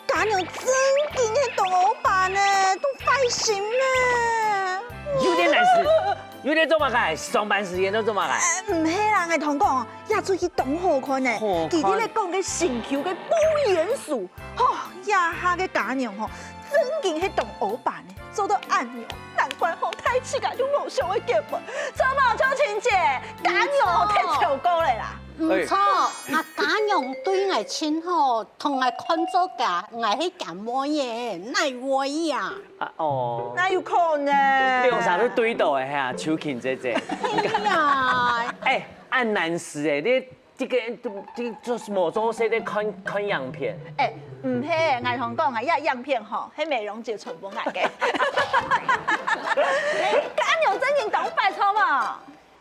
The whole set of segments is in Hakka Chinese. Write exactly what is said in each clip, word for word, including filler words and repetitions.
家娘真經係當烏白呢，當壞心呢。有點難事，有點做麼个？上班時間都做麼个？呃，毋係啦，𠊎同你講，這齣戲當好看呢。好看。佢在該講个心臼个報冤書，吼，這下个家娘吼，真經係當烏白呢，做到恁樣，難怪吼，大自家就無想愛結婚。做麼个秋琴姐，家娘吼，忒超過了啦。 毋錯，啊家娘對𠊎盡好，同𠊎看做佢，𠊎係佢妹仔，哪會啊？啊哦，哪有可能？你用啥都對到个哈，秋琴姐姐。哎呀，哎，恁難事哎，你這個這這做麼做事在看看影片？哎，毋係，𠊎同你講啊，這影片吼，係美容姐傳分𠊎个。家娘真經當白錯無？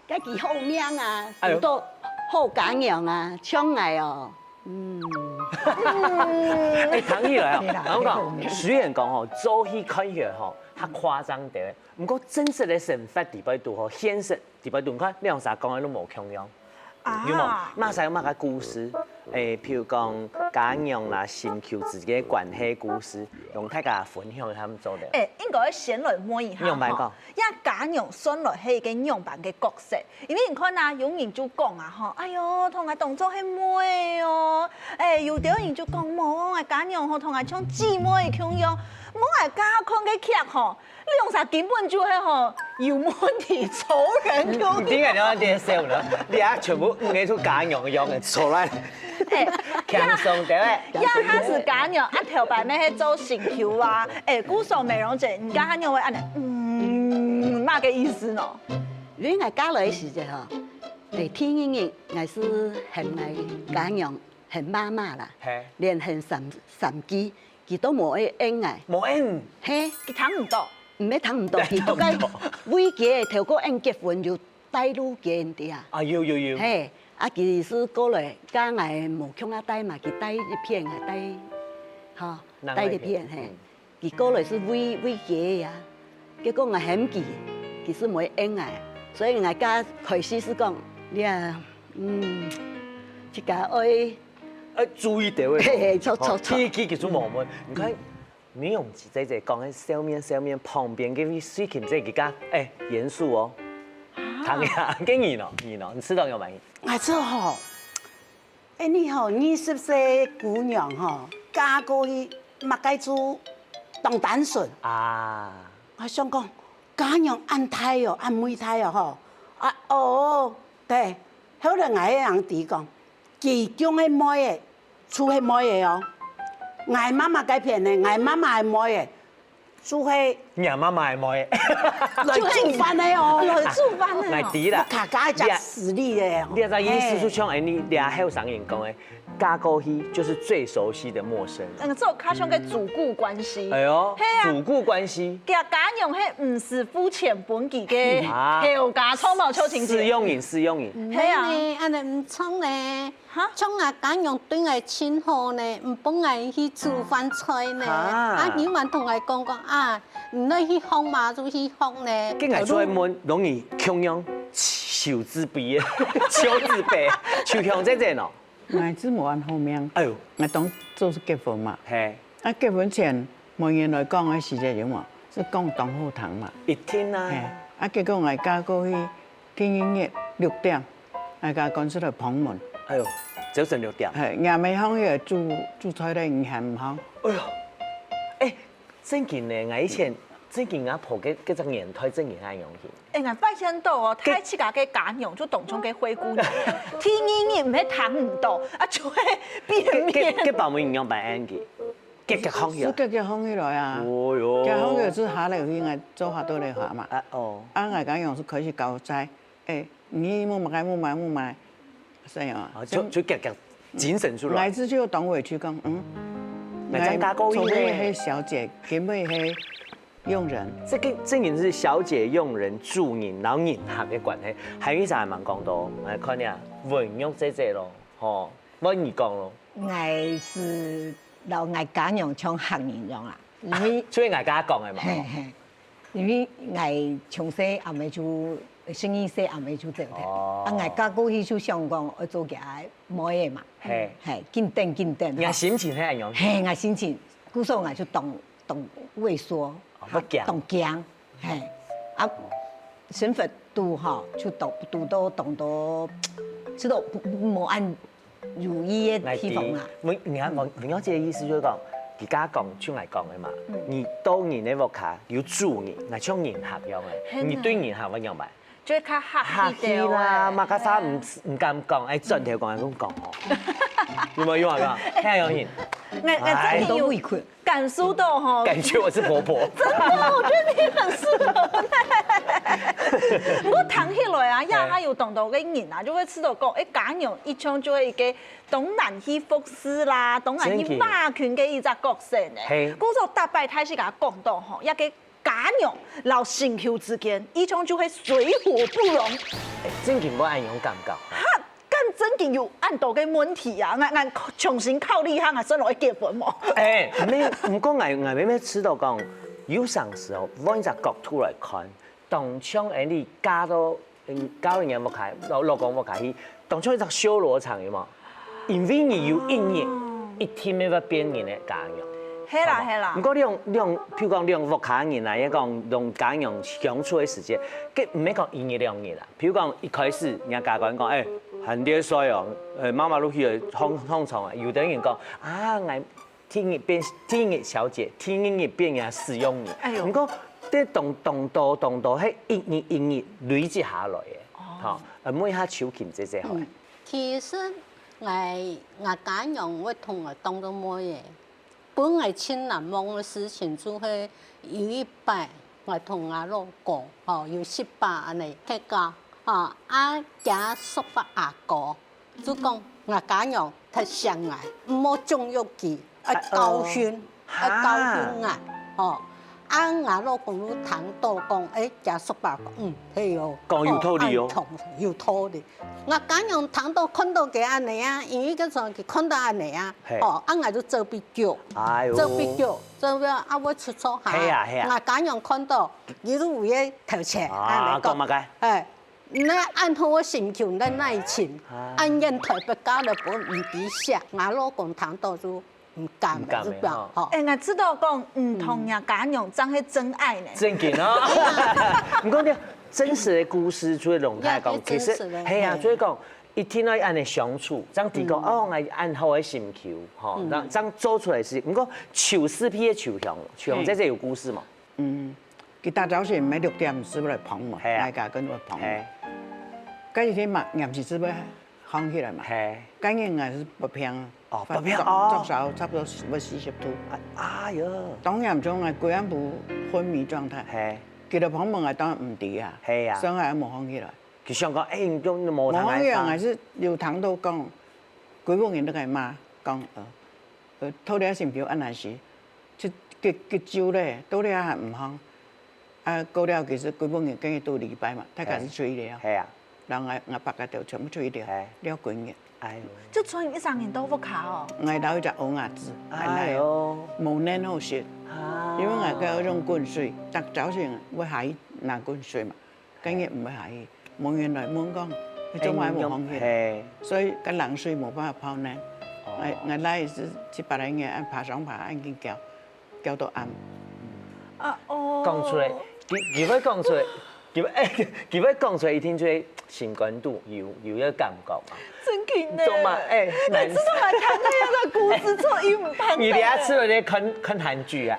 該佢好命啊，哎喲，堵到好家娘啊，像𠊎哦。嗯。哎，聽起來哦，對啦，𠊎講，雖然講吼，做戲看起來吼，較誇張點，毋過真實个生活裡背肚吼，現實裡背肚，你看，兩儕講个都無共樣，啊。有無？麼儕有麼个故事？哎，譬如講家娘啦、心臼之間个關係故事，同大家分享一下，毋做得？哎，應該先來問一下吼。仰般講？ 這家娘算來係一個仰般个角色，因為你看啊，有人就講啊吼，哎喲，同𠊎當做係妹仔哦，哎，有兜人就講，無，𠊎家娘吼同𠊎像姊妹共樣，無，𠊎家下看个劇吼，兩儕根本就係吼有問題，仇人共樣。你點解你要這樣笑呢？你啊，全部五個都家娘个樣子出來。 哎，輕鬆點欸。這下係家娘，啊頭擺乜係做心臼啊。哎，故所美容姐，你家下仰會恁樣？嗯，麼个意思呢？因為𠊎嫁來个時節吼，哎，第一日𠊎係喊𠊎家娘，喊媽媽啦，嘿。連喊三三句，佢都無愛應𠊎。無應？嘿。佢聽毋到。毋係聽毋到，佢都該為佢頭過應結婚就帶路佢知啊。啊，有有有。嘿， 啊，佢係過來，佮𠊎無共下戴嘛，佢戴一片，𠊎戴，吼，戴一片，嘿。佢過來係為為佢啊，結果𠊎喊佢，佢係無應𠊎，所以𠊎佮開始係講，你啊，嗯，自家愛，愛注意點仔。嘿嘿，著著著。第一句佢就無問，你看， 美容姐姐講个笑面笑面，旁邊該位水琴姐佢講，哎，嚴肅哦。啊。唐雅，該你呢？你呢？你試著有滿意？𠊎做吼，哎，你吼，二十歲姑娘吼，嫁過去，麼个就當單純。啊。𠊎想講，家娘恁大哦，恁偉大哦吼。啊，哦，對，後來𠊎个人知講， 佢降个妹仔，就係妹仔哦。𠊎媽媽該片呢，𠊎媽媽个妹仔，就係你媽媽个妹仔。來煮飯个哦。來煮飯个哦。𠊎知啦。客家一隻勢利个哦。你這意思就像，哎，你這後生人講个，嫁過去就是最熟悉的陌生人。嗯，這較像个主顧關係。哎喲，嘿啊。主顧關係。佢家娘係毋使付錢分佢个，啊。後家，著無，秋琴姐？試用人，試用人。嘿啊。毋係呢，恁樣毋著呢。 哈？像𠊎家娘對𠊎盡好呢，毋分𠊎去煮飯菜呢。啊。啊，佢還同𠊎講講啊，你愛去學嘛，就去學呢。該𠊎就愛問，攏你共樣求自卑个，求自卑，就像這種哦。𠊎係無恁好命。哎喲。𠊎當做係結婚嘛。嘿。啊，結婚前，媒人來講个時節有無？係講當好聽嘛。一定啊。嘿，啊，結果𠊎嫁過去， 第二日六點，𠊎家官出來碰門。哎喲，朝晨六點。嘿，若姆講个煮煮菜咧，你還毋好。哎喲，哎，正經呢，𠊎以前正經阿婆該該隻年代正經係恁樣去。哎，𠊎發現到哦，該大自家个家娘就當像个灰姑娘，第二日毋係聽毋到，啊，就係變面。該該該包尾你仰般恁樣去？ 結結放起來。係結結放起來啊。哦喲。結放起來係下來有去，𠊎做下到來下嘛。啊，哦。啊，𠊎家娘係開始交代，哎，你莫買該，莫買，莫買，係啊。啊，就就結結精神出來。𠊎自就當委屈講，嗯，𠊎正嫁過去呢。頭擺係小姐，今擺係用人。這個正經係小姐、用人、主人，然後人客个關係，還有一隻還吂講到，𠊎看你啊，文玉姐姐咯，吼，換你講咯。 𠊎係摎𠊎家娘像客人樣啊，因為所以𠊎家講个嘛。嘿嘿，因為𠊎從細阿姆就十二歲阿姆就走忒。哦。啊，𠊎嫁過去就想講愛做厥妹仔嘛。嘿。嘿，緊等緊等。你个心情係恁樣？嘿，𠊎心情，故所𠊎就當當畏縮，哦，會驚。當驚，嘿，啊，生活都吼，就堵堵到當多，知道無恁如意个地方啦。𠊎知，文，你看文，文耀姐个意思就係講，佢家講，像𠊎講个嘛，你到人个屋下有主人，𠊎像人客樣个，你對人客會仰般？就會較客氣兜啦，嘛較啥毋毋敢講，哎，轉頭講，哎，講講哦，有無有無有無？遐樣人，哎，哎，真的有委屈。 感受到吼。感覺我是婆婆。真的，我覺得你很適合呢。不過談起來啊，呀，還有當多个人啊，就會知道講，哎，家娘一向就係一個當難去服侍啦，當難去馬群个一隻角色呢。嘿。故所大伯大師佢講到吼，一個家娘摎心臼之間，一向就係水火不容。哎，正經會恁樣感覺。哈， 敢正經有恁多个問題啊？𠊎𠊎重新考慮一下，𠊎算落去結婚無？哎，毋毋過𠊎𠊎乜乜知道講，有成時候換一隻角度來看，當像恁樣嫁到嗯嫁到人家屋下，老老公屋下去，當像一隻修羅場有無？因為你有一日，一定會變人个家娘。係啦係啦。毋過兩兩，譬如講兩屋下人啊，也講兩家娘相處个時間，該毋係講一日兩日啦。 譬如講，一開始人家家官講，哎，還在睡哦，哎，媽媽落去了，䟘䟘床啊。有的人講，啊，𠊎第一日變第一日小姐，第二日變人家使用你。哎喲。毋過，這當當多當多，係一日一日累積下來个，吼，呃，問一下秋琴姐姐好了。嗯，其實𠊎𠊎家娘會同𠊎當做妹仔。 分𠊎盡難忘个事情，就係有一擺，𠊎同吾老公，吼，有食飽恁樣，結果，吼，啊厥叔伯阿哥就講，吾家娘忒惜𠊎，毋好縱慾佢，愛教訓，愛教訓𠊎，吼。啊吾老公就聽到講，哎，厥叔伯講，嗯，係哦，講有道理哦。哦，恁樣，有道理。 吾家娘聽到看到佢恁樣啊，因為該陣佢看到恁樣啊，嘿。哦，啊𠊎就做必叫，哎喲。做必叫，做必叫啊，𠊎出錯下。係啊係啊。吾家娘看到，佢就為个頭前，啊，恁樣講。講麼个？哎，該恁好个心臼，該哪尋？啊。恁遠台北嫁來分毋知惜，吾老公聽到就毋甘，毋甘个，就表，吼。吼。哎，𠊎知道講，嗯，同若家娘正係真愛呢。正經哦。毋過呢，真實个故事，就係龍太講，呀，其實，真實个，係啊，嘿。就係講，一定愛恁樣相處，正知講，嗯。哦，𠊎恁好个心臼，吼，嗯。正正做出來事。毋過，邱氏配个秋香，秋香姐姐有故事無？嗯，佢逐朝晨毋係六點就愛來捧門，嘿啊。來家跟我捧門。嘿。該一天嘛，臨時就愛 䟘起來嘛。嘿。該日𠊎係發病啊，哦，發病，發作，哦。作燒差不多愛四十度。哎，哎喲。當嚴重，𠊎歸暗晡昏迷狀態。嘿。佢就捧門，𠊎當然毋知啊。嘿啊。所以𠊎無䟘起來。佢想講，哎，你都無通來發。無䟘起來，𠊎係有聽到講，歸屋人都在罵，講，呃，呃，討這心臼恁難死，這，這，這久咧，到這還毋䟘。 啊，過了其實歸屋人跟佢都禮拜嘛，大家係吹了。係啊。然後𠊎，𠊎爸个就全部吹了，係。了幾日。哎喲。就賰一儕人到屋下哦。𠊎留一隻烏鴨子，哎喲。無卵好食，啊。因為𠊎个用滾水，逐朝晨會下去拿滾水嘛，今日毋會下去，無人來問講，你做麼無䟘起來？哎喲，係。所以該冷水無辦法泡卵。哦。𠊎，𠊎倈仔係七八個月，恁爬上爬，恁緊叫。 叫到暗。啊，哦。講出來，佢，佢會講出來，佢會，哎，佢會講出來，一定就會心肝肚有，有一個感覺嘛。正經呢。做麼，哎，哎，難這種還談戀愛的故事，做一半。你等下出來在看，看韓劇啊？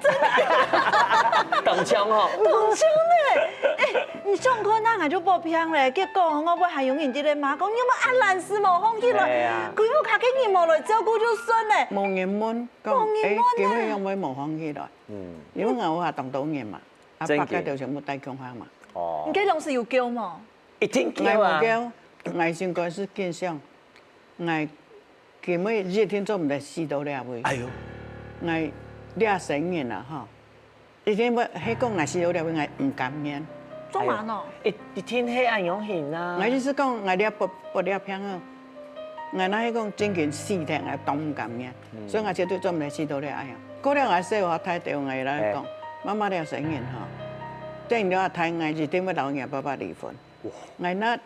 當像吼。當像呢。哎，你想看啊，𠊎就發病咧，結果𠊎會還有人在那罵講，你有無恁懶尸無䟘起來？對啊。歸屋下个人無來照顧就算了。無人問。 講，欸，無人問呢。今日仰會無䟘起來？嗯。因為𠊎屋下當多人嘛，阿伯个就全部帶共下嘛。哦。你該當時有噭無？一定噭啊。𠊎無噭，𠊎心肝係緊想，𠊎今日一定做毋得死到這位。哎喲。𠊎這生人啊，吼， 一定會，係講𠊎死到這位，𠊎毋甘願。做麼呢？哎喲，一，一定係恁樣形啊。𠊎意思講，𠊎這發，發這病啊，𠊎若係講真經死忒，𠊎當毋甘願。嗯。所以𠊎絕對做毋得死到這樣。過了𠊎細阿太對𠊎來講，哎。媽媽這生人吼，等了阿太，𠊎一定會摎若爸爸離婚。，𠊎若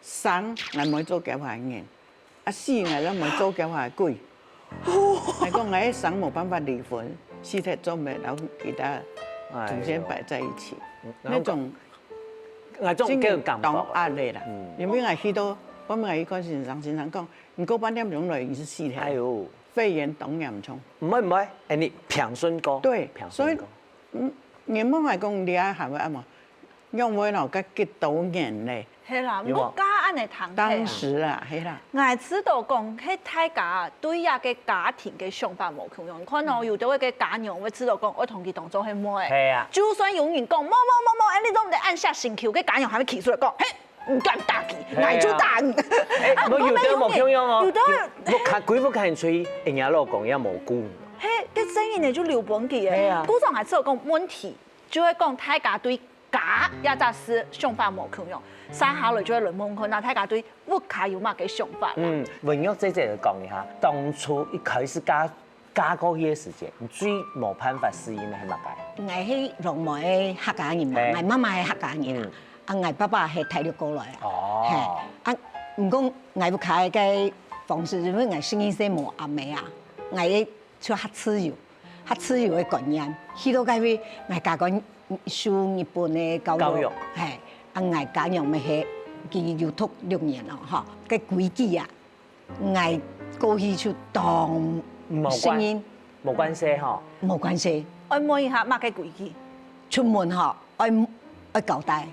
生，𠊎毋會做厥下个人，啊死，𠊎也毋會做厥下个鬼。𠊎講，𠊎个生無辦法離婚，死忒做毋得，然後其他祖先擺在一起。那種，那種更感動。當壓力啦，因為𠊎去到，我問𠊎一個先生，先生講，你過半點鐘來，你就死忒。哎喲，肺炎當嚴重。毋會毋會，哎，你平順過，對，平順過。所以，嗯，你問𠊎講，你還會按摩？ 仰會老个幾多年咧？係啦，有無？毋過恁樣聽起來，當時啊，係啦。𠊎知道講，係大家對這个家庭个想法無共樣。看哦，有兜个家娘會知道講，愛同佢當做係妹。係啊。就算有人講，無無無無，恁樣都毋得恁惜身軀，个家娘還會企出來講，嘿，你敢打佢，係啊。𠊎就打你。哎，啊，無有兜無共樣哦，有兜屋下歸屋下人出去，人家老公也無顧。嘿，个真人呢就留分佢个。係啊。故所𠊎知道講問題，就會講大家對 家這隻事想法無共樣，接下來就會來問看，那大家對屋下有麼个想法啦？嗯，文玉姐姐講一下，當初一開始嫁，嫁過去个時節，你最無辦法適應个係麼个？𠊎係老妹个客家人嘛，嘿。𠊎媽媽係客家人啊，嗯。啊，𠊎爸爸係大陸過來啊。哦。嘿，啊，毋過𠊎屋下个方式，因為𠊎細人時無阿姆啊，𠊎个 就較自由，較自由个觀念。去到該位，𠊎家官受日本个教育，教育。嘿，啊，𠊎家娘乜係，佢有讀六年咯，吼，个規矩啊，𠊎過去就當無關，適應，無關係吼。無關係。愛問一下，麼个規矩？出門吼， 愛，愛交代，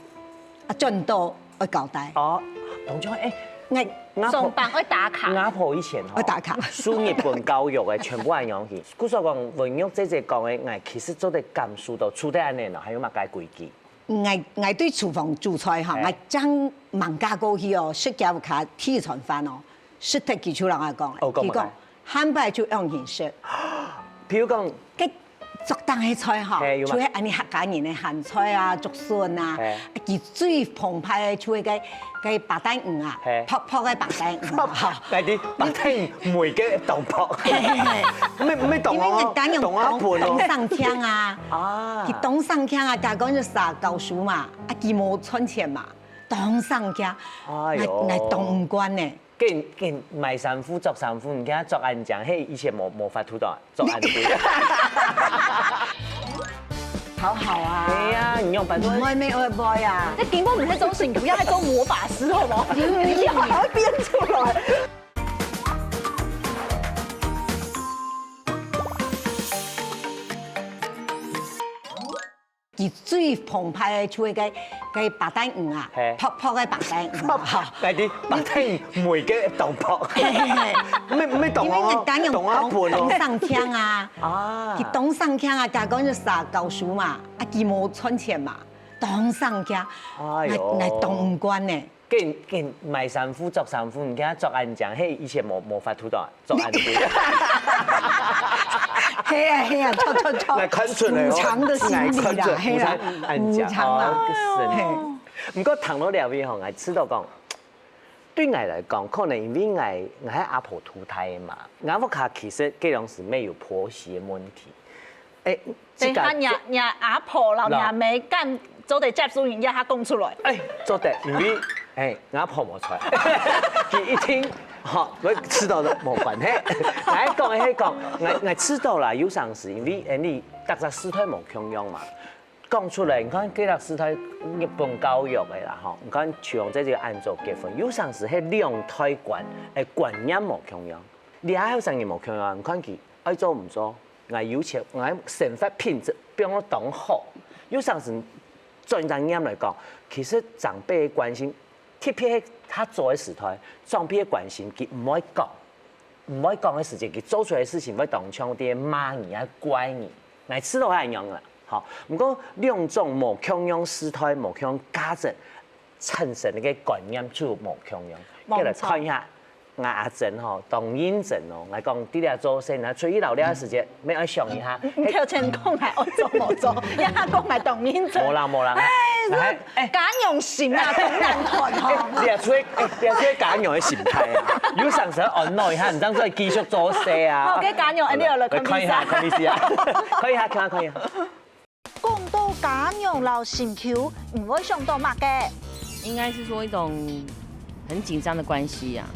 啊，轉到愛交代。哦，當像，哎，𠊎，𠊎婆，上班愛打卡。𠊎婆以前吼，愛打卡。受日本教育个，全部恁樣去。故所講，文玉姐姐講个，𠊎其實做得感受到，除忒恁樣咯，還有麼个規矩？𠊎，𠊎對廚房煮菜吼，哎。𠊎正吂嫁過去哦，食厥屋下第一餐飯哦，食忒佢就摎𠊎講，哦，講麼个？佢講，下擺就恁樣食。譬如講，个 桌頂个菜吼，嘿，有嘛。就係恁樣客家人个鹹菜啊、竹筍啊，嘿。佢最澎湃个就係該，該巴旦魚啊，嘿。薄薄个巴旦魚啊，吼。來，你巴旦魚每个當薄。嘿，嘿，嘿。毋係，毋係當哦，因為人家用當啊，當，本哦。當生淨啊，啊。佢當生淨啊，加講就撒教書嘛，啊，佢無賺錢嘛，當生淨，哎喲。𠊎，𠊎當毋慣呢。 緊，緊買衫褲、著衫褲，你看著恁靚，嘿，以前無，無法度著，著恁貴。好好啊。哎呀，你用白做。毋會，毋會，毋會啊。這根本毋係做神父，要來做魔法師，好無？你要把它變出來。佢最澎湃个就係該，該巴旦魚啊，嘿。薄薄个巴旦魚啊。來，你巴旦魚每个當薄。嘿，嘿，嘿。毋係，毋係當哦，因為人家用當啊，本哦。當生淨啊，啊。佢當生淨啊，加講就撒教書嘛，啊，佢無賺錢嘛，當生淨，哎喲。𠊎，𠊎當毋慣呢。 緊，緊買衫褲、著衫褲，你看著恁靚，嘿，以前無，無法度著，著恁貴。係啊，係啊，著，著，著。來看出來哦，補償的心理啦，來看出來，係啦，補償恁靚，補償啦。哦，是。嘿。毋過談到這位吼，𠊎知道講，對𠊎來講，可能因為𠊎，𠊎係阿婆渡大个嘛，𠊎屋下其實該當時乜有婆媳个問題。哎，自家，你，你阿婆摎你阿姆敢做得接受人家下講出來？哎，做得，因為，哎，𠊎阿婆無在，佢一定，吼，會知道都無關係。𠊎講个係講，𠊎，𠊎知道啦，有成時，因為，哎，你逐隻時代無共樣嘛。講出來，你看，該隻時代日本教育个啦，吼，你看，像這个恁早結婚，有成時係兩代觀，哎，觀念無共樣。 你還後生人無共樣，你看佢愛做毋做，𠊎有錢，𠊎生活品質變到當好。有成時轉一張念來講，其實長輩个關心，特別係較早个時代，長輩个關心佢毋會講，毋會講个時節，佢做出來个事情會當像在罵你啊、怪你。𠊎試著係恁樣啦，吼。毋過兩種無共樣時代、無共樣價值產生个觀念就無共樣。無錯。再來看一下。 𠊎阿珍吼，當認真哦。𠊎講，在這做事，若出去尞這時節，乜愛想一下。你頭前講還愛做無做，這下講還當認真。無啦，無啦。哎，哎，哎。這家娘心啊，當難看吼。哎，這出，哎，這出家娘个心態啊，有成時愛安慰一下，毋通再繼續做事啊。好，該家娘，恁樣來看一下，看一下，看一下。講到家娘摎心臼，你會想到麼个？应该是说一种很紧张的关系啊。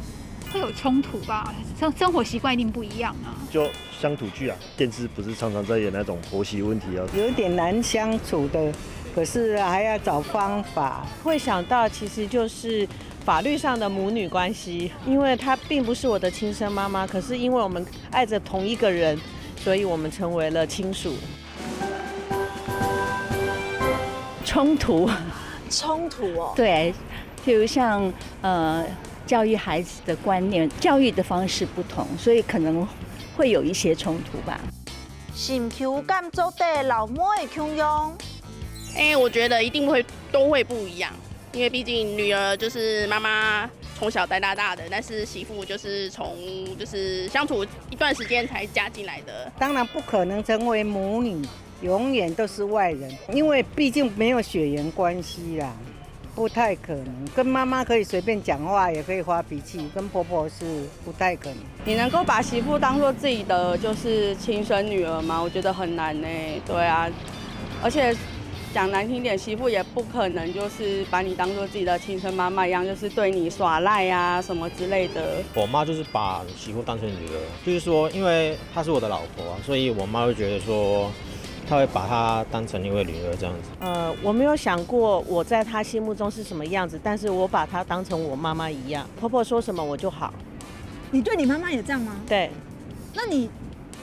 会有冲突吧？生生活习惯一定不一样啊。就乡土剧啊，电视不是常常在演那种婆媳问题啊？有点难相处的，可是还要找方法。会想到其实就是法律上的母女关系，因为她并不是我的亲生妈妈，可是因为我们爱着同一个人，所以我们成为了亲属。冲突，冲突哦。对，比如像呃教育孩子的观念、教育的方式不同，所以可能会有一些冲突吧。心臼敢做得老妹共样？哎，我觉得一定会都会不一样，因为毕竟女儿就是妈妈从小带大大的，但是媳妇就是从就是相处一段时间才加进来的。当然不可能成为母女，永远都是外人，因为毕竟没有血缘关系啦。不太可能，跟妈妈可以随便讲话，也可以发脾气，跟婆婆是不太可能。你能够把媳妇当做自己的就是亲生女儿吗？我觉得很难呢。对啊，而且讲难听点，媳妇也不可能就是把你当做自己的亲生妈妈一样，就是对你耍赖啊什么之类的。我妈就是把媳妇当成女儿，就是说，因为她是我的老婆啊，所以我妈会觉得说，她会把她当成一位女儿这样子。呃，我没有想过我在她心目中是什么样子，但是我把她当成我妈妈一样，婆婆说什么我就好。你对你妈妈也这样吗？对，那你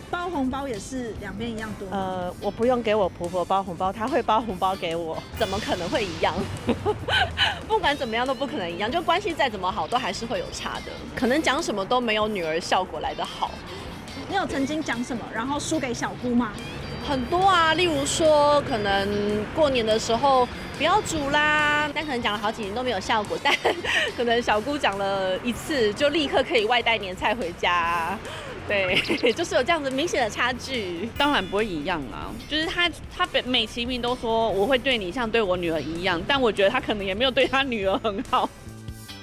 包红包也是两边一样多吗？呃，我不用给我婆婆包红包，她会包红包给我。怎么可能会一样？不管怎么样都不可能一样，就关系再怎么好，都还是会有差的。可能讲什么都没有女儿效果来得好。你有曾经讲什么，然后输给小姑吗？很多啊，例如说，可能过年的时候不要煮啦，但可能讲了好几年都没有效果，但可能小姑讲了一次，就立刻可以外带年菜回家。对，就是有这样子明显的差距。当然不会一样啊，就是她她美其名都说我会对你像对我女儿一样，但我觉得她可能也没有对她女儿很好。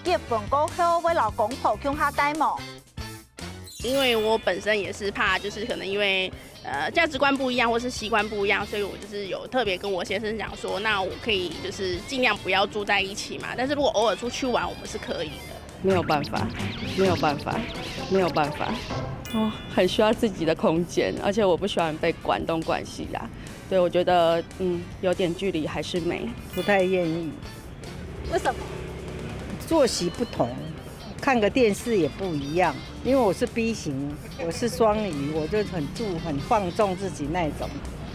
结婚过后，会老公婆共下戴无？因为我本身也是怕，就是可能因为呃价值观不一样，或是习惯不一样，所以我就是有特别跟我先生讲说，那我可以就是尽量不要住在一起嘛，但是如果偶尔出去玩，我们是可以的。没有办法，没有办法，没有办法。我很需要自己的空间，而且我不喜欢被管东管西啦。对，我觉得嗯，有点距离还是美。不太愿意。为什么？作息不同，看个电视也不一样。因为我是 B 型，我是双鱼，我就很注很放纵自己那种。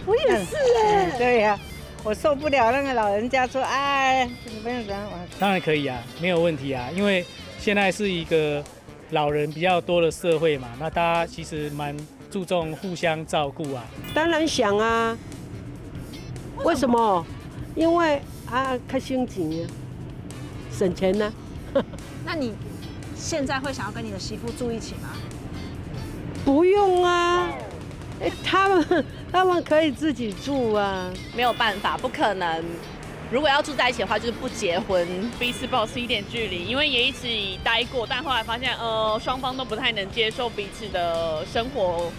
我也是哎、对呀、我受不了那个老人家说，哎，怎么样怎样。当然可以啊，没有问题啊，因为现在是一个老人比较多的社会嘛，那大家其实蛮注重互相照顾啊。当然想啊，为什么？因为啊，较省钱啊，省钱呢、那你现在会想要跟你的媳妇住一起吗？不用啊，哎，他们他们可以自己住啊。没有办法，不可能。如果要住在一起的话，就是不结婚。彼此保持一点距离，因为也一起待过，但后来发现，呃，双方都不太能接受彼此的生活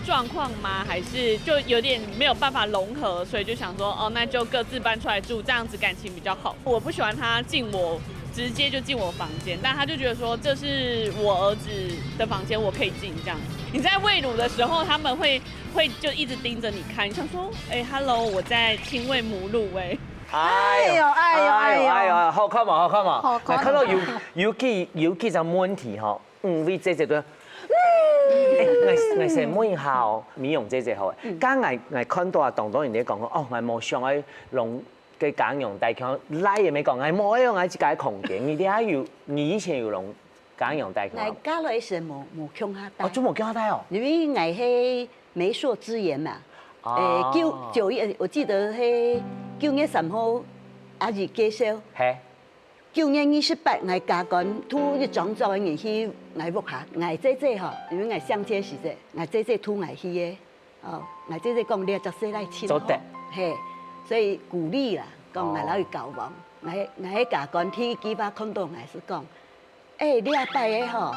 状况吗？还是就有点没有办法融合，所以就想说，哦，那就各自搬出来住，这样子感情比较好。我不喜欢他进我直接就进我房间，但他就觉得说这是我儿子的房间，我可以进这样。你在喂乳的时候，他们会会就一直盯着你看，想说，哎，hello，我在亲喂母乳哎。哎呦哎呦哎呦，好看嘛，好看嘛，好看看到有有几有几张问题哈，嗯，为姐姐个。哎，我我先问一下哦，美容姐姐好，刚才我看到啊，當多人在講講，哦，我無想愛用个家用袋，像來也沒講，我無愛用我自家个空間，你底下有，你以前有用家用袋？來家來時無無共下袋。哦，就無共下袋哦。因為我係媒妁之言嘛，哦誒，九九月，我記得係九月三號，阿姨介紹。嘿。 九月二十八，𠊎家官渡一張桌个人去𠊎屋下，𠊎姐姐吼，因為𠊎相親時節，𠊎姐姐渡𠊎去个。哦，𠊎姐姐講你隻細倈真好，做得。嘿，所以鼓勵啦，講𠊎摎佢交往，𠊎𠊎家官第一句話看到𠊎係講，誒，你阿伯个吼，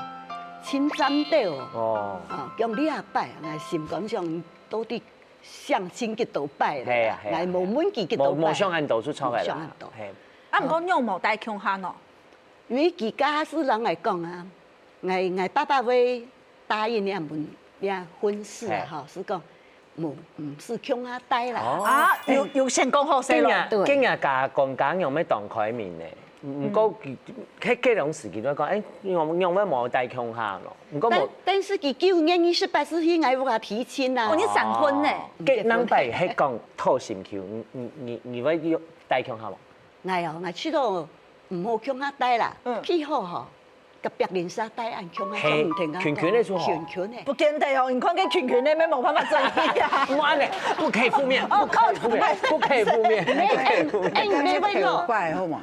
真讚到哦。哦。哦，講你阿伯，𠊎心肝想到底相親幾多擺係啊係啊，𠊎無問佢幾多擺。無無想恁多就著个啦。無想恁多。嘿。啊，毋過仰無戴共下喏？因為佢家私人來講啊，𠊎𠊎爸爸會答應這門這婚事啊，吼，係講無毋使共下戴啦。啊，有有先講好勢咯。今日今日家公家娘乜當開明呢，毋過佢該該種時期都講，哎，仰仰會無戴共下咯？毋過無。但但是佢九月二十八日去𠊎屋下提親啊。哦，你閃婚呢？該兩擺係講討心臼，你你你你會有戴共下無？ 𠊎哦，𠊎試著毋好共下戴啦，嗯，最好吼，隔壁鄰舍戴恁共下，係，共下戴，群群个就好。群群个。不見得哦，你看該群群个，乜無辦法做戲啊。毋好恁呢，不可以負面，不可以負面，不可以負面，不可以負面。哎，你會老，怪好嘛？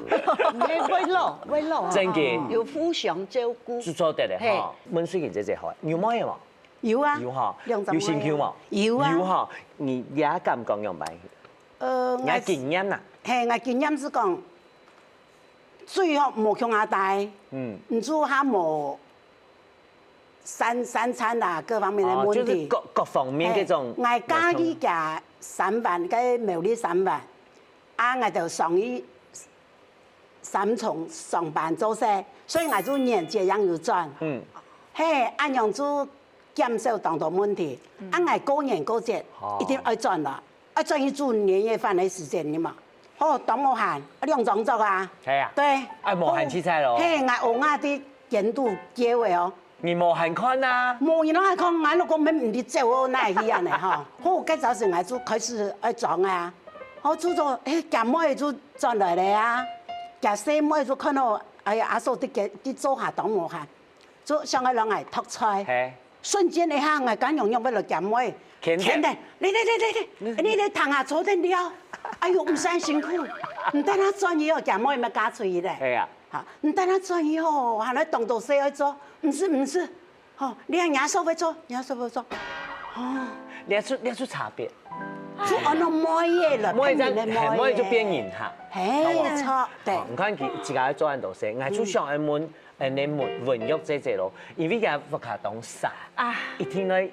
你會老，會老啊。真个。有互相照顧。就做得了哈。問水琴姐姐好，有妹無？有啊，有哈，兩隻妹啊。有心臼無？有啊。有哈，你也敢講樣般？呃，你个經驗吶？係，𠊎經驗係講， 最好無共下戴，嗯，你就較無三三餐啊各方面个問題。哦，就是各各方面這種。係，𠊎嫁去佢三灣，該苗栗三灣，啊，𠊎就上去三重上班做事，所以𠊎就年節正有轉。嗯，係，恁樣就減少當多問題。啊，𠊎過年過節一定愛轉來。 啊，轉去煮年夜飯个時間，你嘛，好，當無閒，啊，兩張桌啊。係啊。對。啊，無閒食菜咯。係，𠊎阿公啊，在間肚噭个哦。你無閒看啊？無，你哪會看，𠊎老公乜毋知走哦，哪會去恁呢吼？好，該早時𠊎就開始愛裝啊。好，煮做，哎，厥妹就轉來了啊，厥細妹就看到，哎呀，阿嫂在間在灶下當無閒，就想愛摎𠊎擇菜。係。 瞬間一下，𠊎家娘仰會來厥妹，牽等，牽等，來來來來來，你來廳下坐等了。哎喲，毋使恁辛苦，你等下轉去哦，厥妹乜嫁出去咧。係啊。好，你等下轉去哦，還來當多事愛做，毋使毋使，吼，你阿娘嫂會做，阿娘嫂會做。哦，這就這就差別。就恁樣妹仔了，妹仔，變人个妹仔。係，妹就變人哈。係，著，對。你看佢自家做恁多事，𠊎就想愛問 恁呢文文玉姐姐咯，因為佢屋下當細，啊，一定愛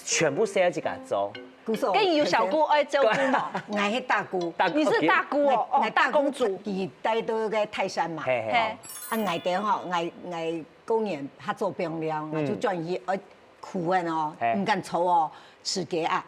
全部事愛自家做。姑嫂，該你有小姑愛照顧無？𠊎係大姑。大姑，你是大姑哦，哦，大公主。佢戴到該泰山嘛，係係。係。啊，𠊎兜吼，𠊎𠊎過年較早放尞，𠊎就轉去愛苦个哦，係。毋敢坐哦。 自家啊，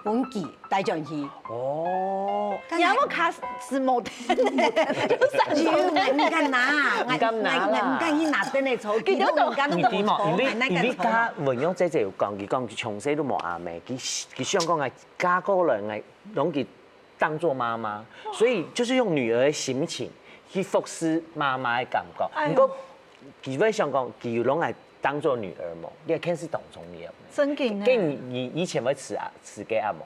分佢帶轉去。哦，你有無卡斯莫登呢？有，𠊎毋敢拿，𠊎毋敢拿啦。𠊎毋敢去拿燈个坐，佢都毋敢同我坐，你知無？因為因為家文玉姐姐有講，佢講佢從細都無阿姆，佢佢想講𠊎嫁過來，𠊎攏佢當做媽媽，所以就是用女兒的心情去服侍媽媽的感覺。哎喲，毋過佢會想講，佢有攏𠊎當做女兒無？你看是當重要。真緊呢。該你你以前會自啊自家啊無？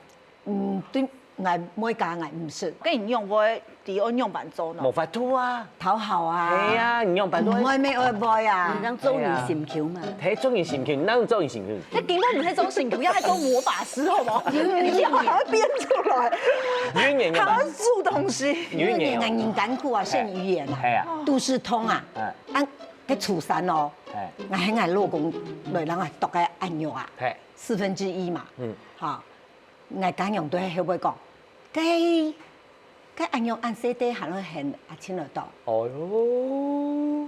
嗯，對，𠊎妹家𠊎毋識。該你仰會知愛仰般做呢？無法度啊。討好啊。係啊，你仰般做？毋會咩愛會啊。你當做你心臼嘛。係，做你心臼，哪有做你心臼？該根本毋係做心臼，要係做魔法師，好無？你要把它變出來，語言要把它，還要煮東西。語言要把它，語言啊，人艱苦啊，係語言啊，係啊，都市通啊，嗯，啊，該初三哦，係，𠊎喊𠊎老公來，𠊎讀个恁樣啊，係，四分之一嘛，嗯，好。 𠊎家娘對後背講，該該恁樣恁細弟還會喊阿清來讀。哦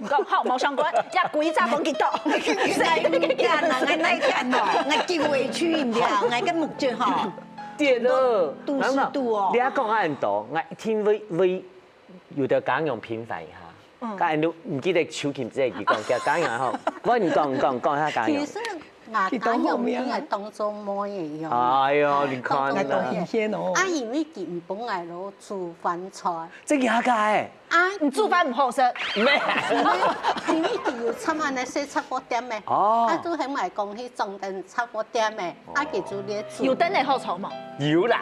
喲，講好無相干，也歸隻講佢讀。𠊎哪敢啊，𠊎哪敢哦，𠊎極委屈，你知道，𠊎个目汁吼，跌了，都是度哦。你還講恁多，𠊎一定會會 有兜家娘平反一下，嗯，家人都毋記得秋琴這句講，叫家娘吼，不然你講講講一下家娘。其實𠊎家娘比𠊎當做妹仔樣。哎喲，你看啊。當當天哦。啊，因為佢毋分𠊎落煮飯菜。真假个？啊，你煮飯毋好食。沒。因為佢有插恁呢細雜貨店咩，哦，啊，都喊𠊎講去裝等雜貨店咩，啊，佢就咧煮。有等你好炒無？有啦。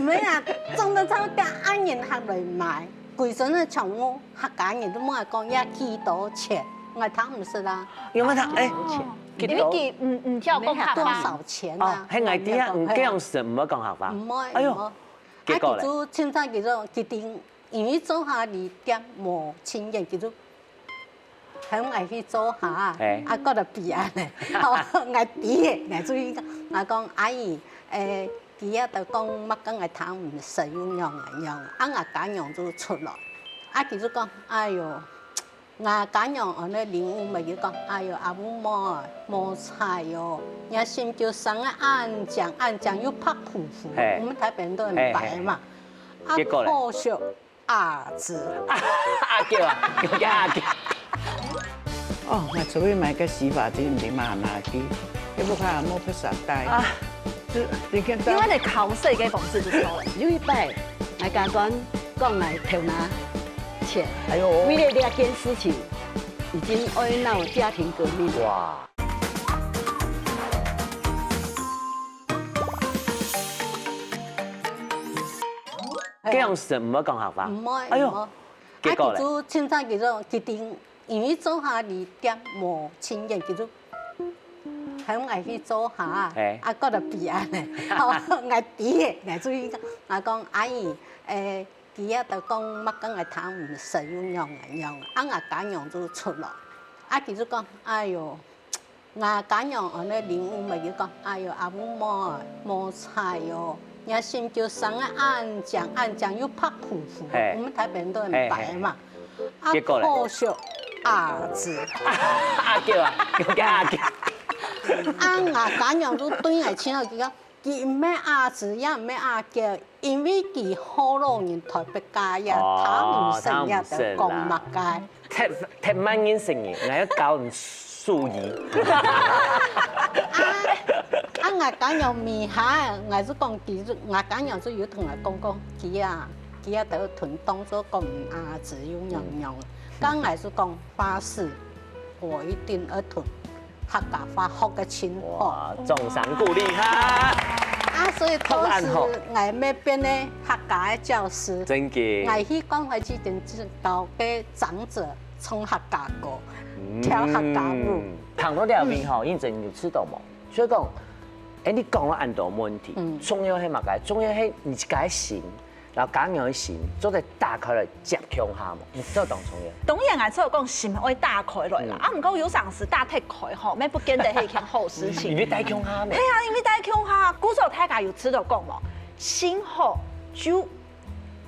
沒啊，裝等雜貨店，啊，人客來買。 歸陣个全部客家人都問𠊎講，這幾多錢？𠊎聽毋識啊。因為佢，哎，因為佢毋毋曉講客話。多少錢啊？哦，係𠊎知啊，嗯，這樣子毋會講客話。毋會，哎喲，毋會。結果咧？啊，佢就清楚，佢就一定，因為灶下離店無親遠，佢就喊𠊎去灶下，哎，啊，過來比恁呢，哦，𠊎比个，𠊎就去講，𠊎講阿姨，誒， 佢也就講麼个𠊎聽毋識，又仰啊仰啊，啊，𠊎家娘就出來，啊，佢就講：「哎喲，𠊎家娘恁樣領悟嘛。」佢講：「哎喲，阿母無，無彩哦，若心就生啊恁靚恁靚，又白乎乎。」嘿。我們台北人都很白嘛。嘿，嘿。啊，結果咧？可惜阿姊。阿舅啊，叫阿舅。哦，𠊎出去買个洗髮精，毋知買哪去，結果佢無別儕帶。啊。就，你看到。因為你考試个方式就錯了。有一擺，𠊎家官講𠊎頭那淺，哎喲。為了這件事情，已經愛鬧家庭革命了。哇。 該樣式毋會講客話。毋會，哎喲，毋會。結果咧？啊，佢就清楚佢就決定，因為做下離店無親緣，佢就喊𠊎去做下，嘿。啊，過來比恁呢。好，𠊎知个，𠊎就去講，𠊎講：「阿姨，誒，佢啊，都講麼个𠊎聽毋識，又仰仔仰仔。」啊，𠊎家娘就出來，啊，佢就講：「哎喲， 𠊎家娘恁樣領悟嘛，佢講： 「哎喲，阿母無，無彩哦，若心就生啊恁靚恁靚，又白乎乎。」嘿。我們台北人都很白嘛。嘿，嘿。啊，結果咧？可惜阿姊。阿舅啊，叫阿舅。啊，𠊎家娘就對𠊎親愛，佢講： 佢毋係阿姊，也毋係阿舅，因為佢學老人台北家業，哦，他毋識，也都講麼个。忒，忒慢人生意，𠊎愛教你手藝。啊，啊，𠊎家娘問下，𠊎就講，佢就，𠊎家娘就有同𠊎講過，佢啊，佢啊，都同當作講阿姊又仰仰。嗯。剛開始講巴士，我一定愛同 客家話學个真好。哇，掌聲鼓勵哈！啊，所以當時𠊎乜變个客家个教師，真个。𠊎去關懷據點就教个長者唱客家歌，嗯，跳客家舞。談到這位吼，認真有知道無？所以講，哎，你講了恁多問題，嗯。重要係麼个？重要係你自家个心。 然後家人个心做得打開來接共下無？你知道當重要。當然，𠊎知道講心愛打開來啦，嗯。啊，毋過有當時打忒開吼，乜毋見得係一件好事情。因為帶共下咩？係啊，因為帶共下，故所大家有知道講無？心好就，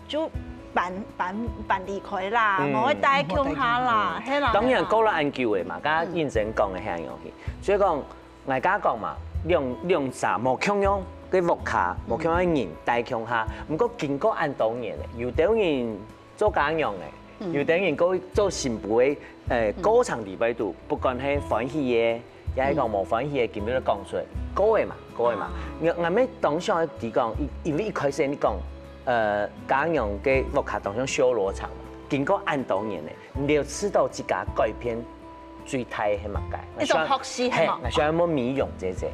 就搬，搬，搬離開啦，嗯。莫愛帶共下啦，係啦。當然，係啦。過了恁久个嘛，剛剛認真講个係恁樣去，所以講 𠊎家講嘛，兩，兩儕無共樣个屋下，無共樣个人戴共下。毋過經過恁多年了，有兜人做家娘个，嗯。有兜人做，做新婦个，呃，嗯。過程裡背肚，不管係歡喜个，也係講無歡喜个，今日都講出來，過个嘛，過个嘛。啊。𠊎，𠊎乜當想愛提講，因，因為一開始你講，呃，家娘个屋下當像修羅場嘛，經過恁多年了，你有試著自家改變 最大係麼个？一種學習係無？嘿，𠊎想愛問美容姐姐。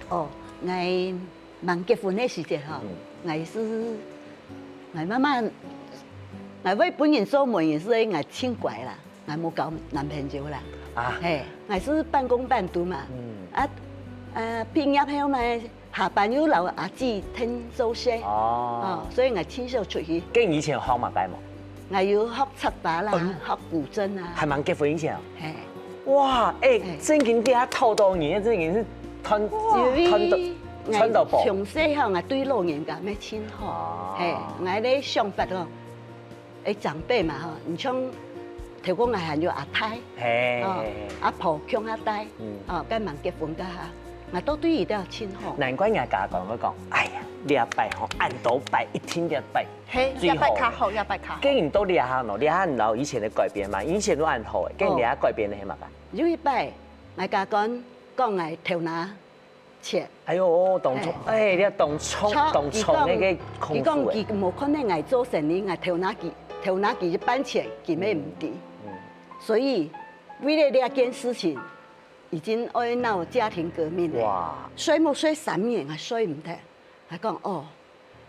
哦，𠊎吂結婚个時節吼，嗯。𠊎係，𠊎媽媽，𠊎會分人做媒人係𠊎盡乖啦，𠊎無交男朋友啦。啊。嘿，𠊎係半工半讀嘛。嗯。啊，呃，畢業後嘛， 下班又摎阿姊𢯭做事。哦。哦，所以𠊎盡少出去。該你以前學麼个無？𠊎有學插花啦，嗯。學古箏啊。還吂結婚以前啊？嘿。哇，哎，嘿。正經這下頭到尾，正經係賺，哇。賺到，賺到寶。因為𠊎從細吼，𠊎對老人家乜盡好。哦。嘿，𠊎咧想法吼， 誒，長輩嘛吼，你像頭過𠊎還有阿太，嘿，哦，嘿，嘿。阿婆共下戴，嗯。哦，該吂結婚該下，𠊎都對佢兜盡好。難怪人家講會講，哎呀，這擺吼，恁多擺，一定這擺嘿，最好。這擺較好，這擺較好。該人到這下喏，這下你摎以前个改變嘛，以前都恁好誒，該你這下改變个係麼个？有一擺，𠊎家官講𠊎頭那 切。哎喲，當衝，哎，你當衝，當衝那個功夫誒。佢講佢無看見𠊎做生理，𠊎頭那佢，頭那佢一半錢，佢乜毋知。嗯。所以為了這件事情，已經愛鬧家庭革命了。哇。睡目睡三年，𠊎睡毋得。𠊎講哦，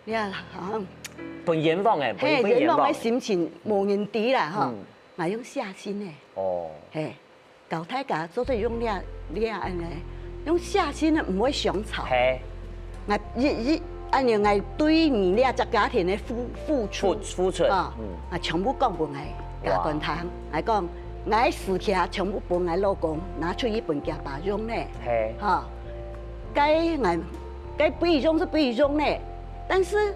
你看好像分冤枉誒，嘿，分冤枉个心情無人知啦吼。嗯。𠊎用寫信誒。哦。嘿。 教大家做得用這，這恁呢，用寫信个毋會相吵。嘿。𠊎一，一，恁樣𠊎對你這隻家庭个付，付出，付，付出，啊，嗯。𠊎全部講分𠊎家官聽。哇。𠊎講，𠊎私家全部分𠊎老公，拿出一本給佢用呢。嘿。哈，該𠊎，該不用是不用呢，但是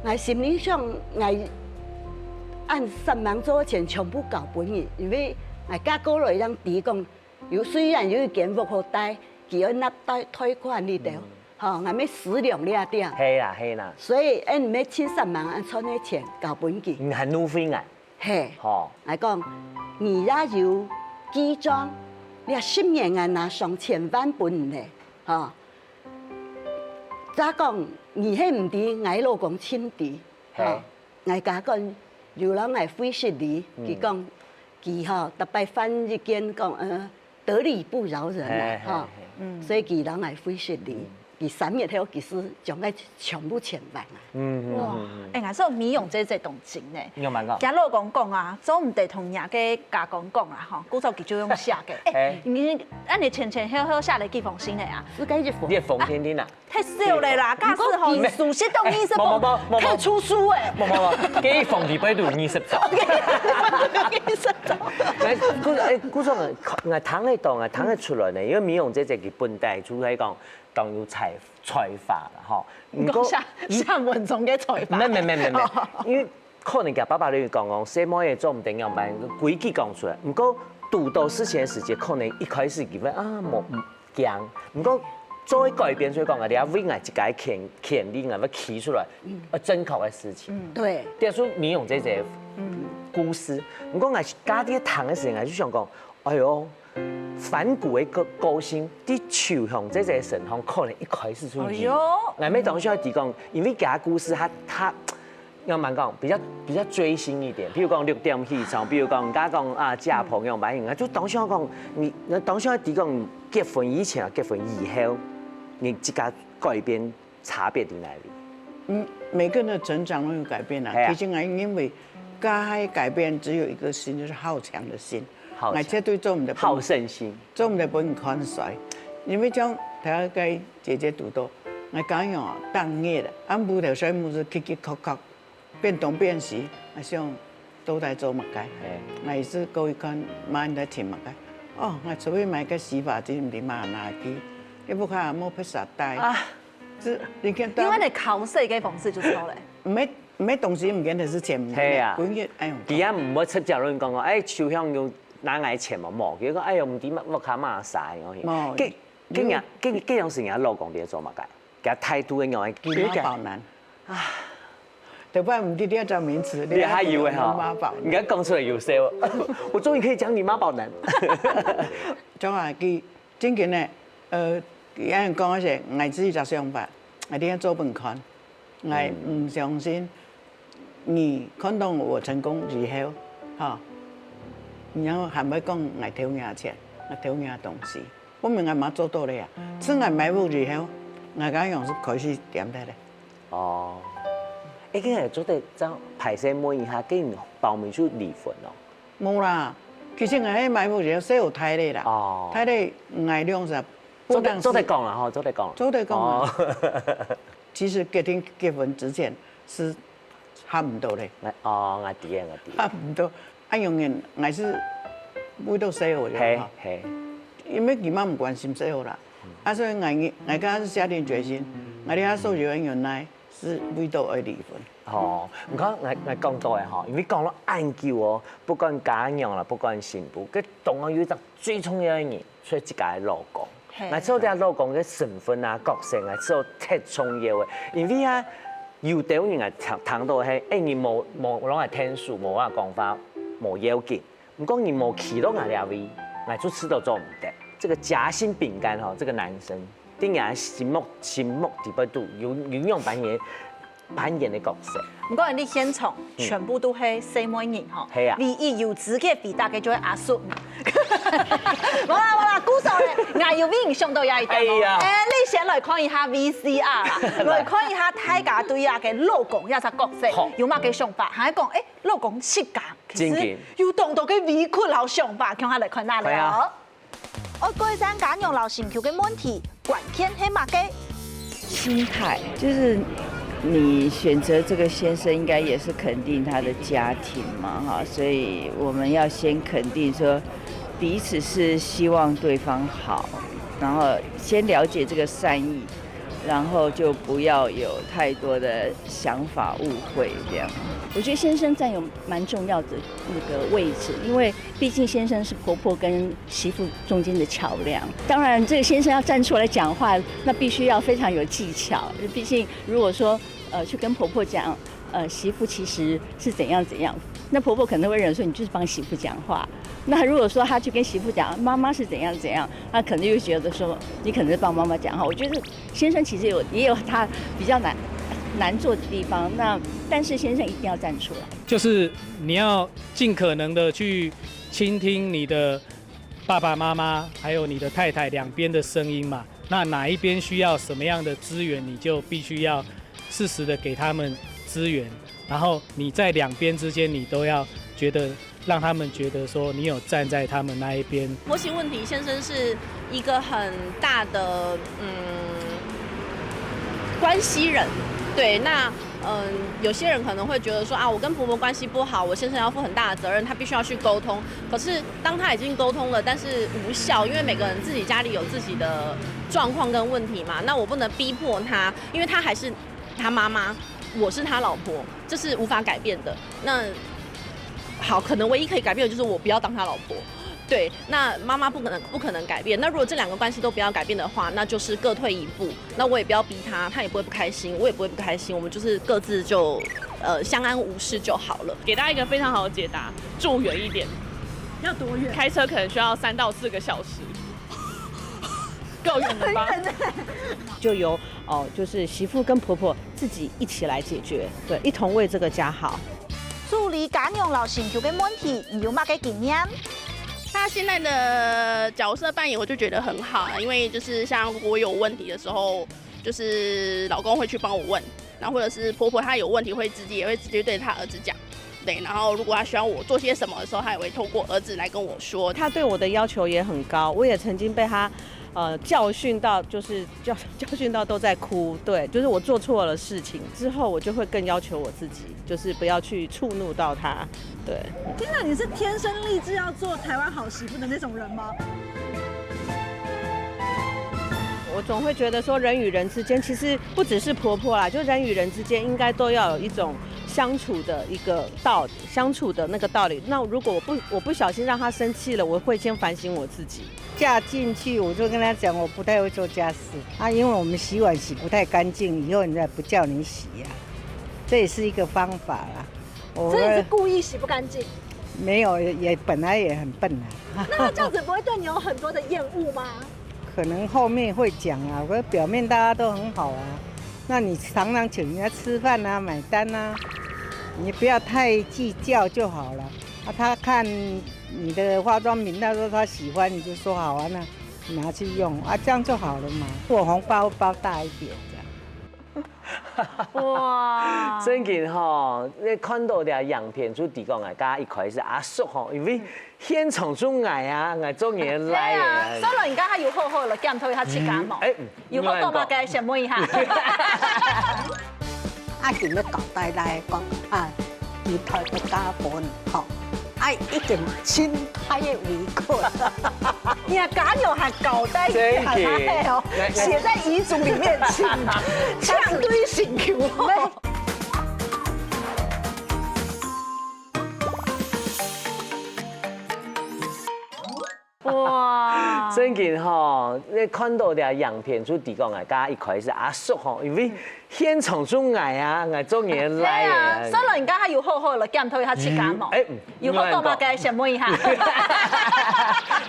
𠊎心裡想，𠊎 恁煞猛做个錢全部交分你，因為𠊎嫁過來正知講，有，雖然有一間屋好戴，佢愛納貸，貸款裡頭，吼，𠊎乜思量這點。係啦，係啦。所以，恁乜盡煞猛恁賺个錢交分佢。你還路費啊？係。吼。𠊎講，你也有記帳，這十年𠊎拿上千萬分你咧，吼。再講，你係毋知，𠊎老公盡知，吼。係。 𠊎家官有摎𠊎會失禮，佢講，佢吼，逐擺犯一件講，呃，得理不饒人啊，吼，所以佢摎𠊎會失禮，佢三日後佢係將𠊎全部錢還啊。哇，哎，𠊎說美容姐姐當精呢。你有蠻講？佢老公講啊，做毋得同人家个家官講啊，吼，故所佢就用寫个。哎，你，恁你前前後後寫了幾封信个啊？係該一封。你个封天天啊？ 太少了啦，假使吼，你熟悉到二十封，無，無，無，無，無。可以出書哎。無，無，無，這一封裡背都有二十張。二十張。來，故，哎，故所，𠊎聽得懂，𠊎聽得出來呢，因為美容姐姐佢本來就係講當有才，才華啦，吼。毋過，你講寫，寫文章个才華。無，無，無，無，無，因為可能佢爸爸就講講，細妹仔做毋得樣般，規矩講出來。毋過，堵到事情个時節，可能一開始佢會啊，無，嗯， 驚。毋過做改變，所以講啊，你愛為𠊎自家个權，權利，𠊎會企出來，呃，正確个事情。對。這係美容姐姐个故事。毋過𠊎家己聽个時間，𠊎就想講，哎喲，反骨个個，個性，在秋香姐姐个身上，可能一開始就有。哎喲。𠊎乜當想提講，因為佢个故事，佢，佢 仰般講，比較，比較追星一點。譬如講六點起床，比如講，人家講啊，嫁朋友買飲啊，就當時講，你，當時提講結婚以前啊，結婚以後，你自家改變差別在哪裡？嗯，每個人的成長都有改變啊。係啊。其實啊，因為該改變只有一個心，就是好強的心。好強。𠊎絕對做毋得分，好勝心。做毋得分你看衰。因為像頭先个姐姐堵到，𠊎講哦，當日啊，暗晡頭睡目珠，磕磕磕磕， 變東變西，𠊎想到底做麼个？嘿。𠊎意思過去看，媽你在尋麼个？哦，𠊎出去買個洗髮精，毋知麼拿去，你屋下無別儕帶。啊。這，你看到，用恁个考試个方式就錯了。毋係，毋係東西毋見，係錢毋見。係啊。滾去，哎喲。佢也毋會直接同你講講，哎，秋香有拿𠊎錢無？無，佢講，哎喲，毋知屋下麼儕哦。無。這，這樣，這，這樣時，你老公在做麼个？ 佢態度个樣，佢媽寶男。啊，頭擺毋知這隻名詞，你還以為哈？媽寶男。你看講出來有笑，我終於可以講你媽寶男。像啊，佢正經个，呃，有人講个係，𠊎只一隻想法，𠊎一定愛做分你看，𠊎毋相信你看到我成功以後，哈，然後還會講𠊎偷人家錢，𠊎偷人家東西。 分明𠊎媽做到了啊！自𠊎買屋以後，𠊎个樣式開始恬忒了。哦，哎，該做得恁歹勢問一下，該你包尾就離婚哦？無啦，其實𠊎係買屋以後，細人大了啦。哦。大了，𠊎兩儕做得，做得講啦吼，做得講。做得講啊。哦。其實決定結婚之前係合毋到咧。𠊎，哦，𠊎知个，𠊎知个。合毋到， 恁樣个，𠊎係為著細人仔，嘿，吼。嘿。因為佢嘛毋關心細人仔啦。啊，所以𠊎，𠊎剛剛係下定決心，𠊎這下所有个忍耐係為著愛離婚。哦，你看，𠊎，𠊎講到个吼，因為講了恁久哦，不管家娘啦，不管新婦，該當中有一隻最重要个人，就係自家个老公。 嘿。𠊎做這老公个身份啊、角色，𠊎做忒重要个。因為啊，有兜人啊，聽，聽到係，哎，你無，無摎𠊎𢯭手，無摎𠊎講話，無要緊。毋過你無企到𠊎這位，𠊎就試著做毋得。這個夾心餅乾吼，這個男生，在𠊎心目，心目裡背肚有，有樣般个 扮演个角色。毋過你現場全部都係細妹人吼，係啊。唯一有資格回答个就係阿叔。無啦無啦，故所咧，𠊎有為你想到這一點哦。哎呀。哎，你先來看一下V C R啦，來看一下大家對這个老公這隻角色好。有麼个想法？還講，哎，老公自家其實真緊。有當多个委屈摎想法，共下來看下咧哦。看啊。 愛改善家娘摎心臼个問題，關鍵係麼个？心態，就是你選擇這個先生，應該也是肯定他的家庭嘛，哈，所以我們要先肯定說彼此是希望對方好，然後先了解這個善意，然后就不要有太多的想法误会这样。我觉得先生占有蛮重要的那个位置，因为毕竟先生是婆婆跟媳妇中间的桥梁。当然，这个先生要站出来讲话，那必须要非常有技巧。毕竟如果说呃去跟婆婆讲，呃媳妇其实是怎样怎样，那婆婆可能会认为说你就是帮媳妇讲话。那如果说他去跟媳妇讲妈妈是怎样怎样，他可能又觉得说你可能是帮妈妈讲话。我觉得先生其实有也有他比较难难做的地方，那但是先生一定要站出来。就是你要尽可能的去倾听你的爸爸妈妈还有你的太太两边的声音嘛。那哪一边需要什么样的资源，你就必须要适时的给他们资源。然后你在两边之间，你都要觉得让他们觉得说你有站在他们那一边。婆媳问题，先生是一个很大的嗯关系人，对，那嗯，有些人可能会觉得说啊，我跟婆婆关系不好，我先生要负很大的责任，他必须要去沟通。可是当他已经沟通了，但是无效，因为每个人自己家里有自己的状况跟问题嘛，那我不能逼迫他，因为他还是他妈妈，我是他老婆，这是无法改变的。那好，可能唯一可以改变的就是我不要当他老婆。对，那妈妈不可能不可能改变。那如果这两个关系都不要改变的话，那就是各退一步。那我也不要逼他，他也不会不开心，我也不会不开心。我们就是各自就呃相安无事就好了。给大家一个非常好的解答，住远一点，要多远？开车可能需要三到四个小时，够远了吧？就由哦，就是媳妇跟婆婆自己一起来解决，对，一同为这个家好。处理家娘老心臼个问题，你有麼个經驗？他现在的角色扮演，我就觉得很好啊，因为就是像我有问题的时候，就是老公会去帮我问，然后或者是婆婆她有问题会直接也会直接对她儿子讲，对，然后如果她需要我做些什么的时候，她也会透过儿子来跟我说。他对我的要求也很高，我也曾经被他呃教训到，就是教教训到都在哭。对，就是我做错了事情之后，我就会更要求我自己，就是不要去触怒到他。对，天哪，你是天生立志要做台湾好媳妇的那种人吗？我总会觉得说，人与人之间，其实不只是婆婆啦，就人与人之间应该都要有一种相处的一个道理，相处的那个道理。那如果我不我不小心让他生气了，我会先反省我自己。嫁进去我就跟他讲，我不太会做家事啊，因为我们洗碗洗不太干净，以后人家不叫你洗啊，这也是一个方法啦。我所以你是故意洗不干净？没有，也本来也很笨啊。那他这样子不会对你有很多的厌恶吗？可能后面会讲啊，我表面大家都很好啊，那你常常请人家吃饭啊、买单啊，你不要太计较就好了。啊，他看你的化妆品，他说他喜欢，你就说好啊，那拿去用啊，这样就好了嘛。我红包包大一点这样。哇，真紧吼，你看到這影片就知講啊，家一開始阿叔吼，因為現場就𠊎啊，𠊎做人來啊。所以人家還有好好了檢討一下自家無？哎，有好到麼个先問一下。阿琴要交代來講啊，你台北加分吼，啊已經盡大个委屈。你看家娘還交代一下哦，寫在遺囑裡面，請，請對請求。 哇，真緊吼，你看到這影片就知講啊，家一開始阿叔吼，因為現場就𠊎啊，𠊎做人來啊。所以人家還有好好了檢討一下自家無？哎，有好到麼个先問一下。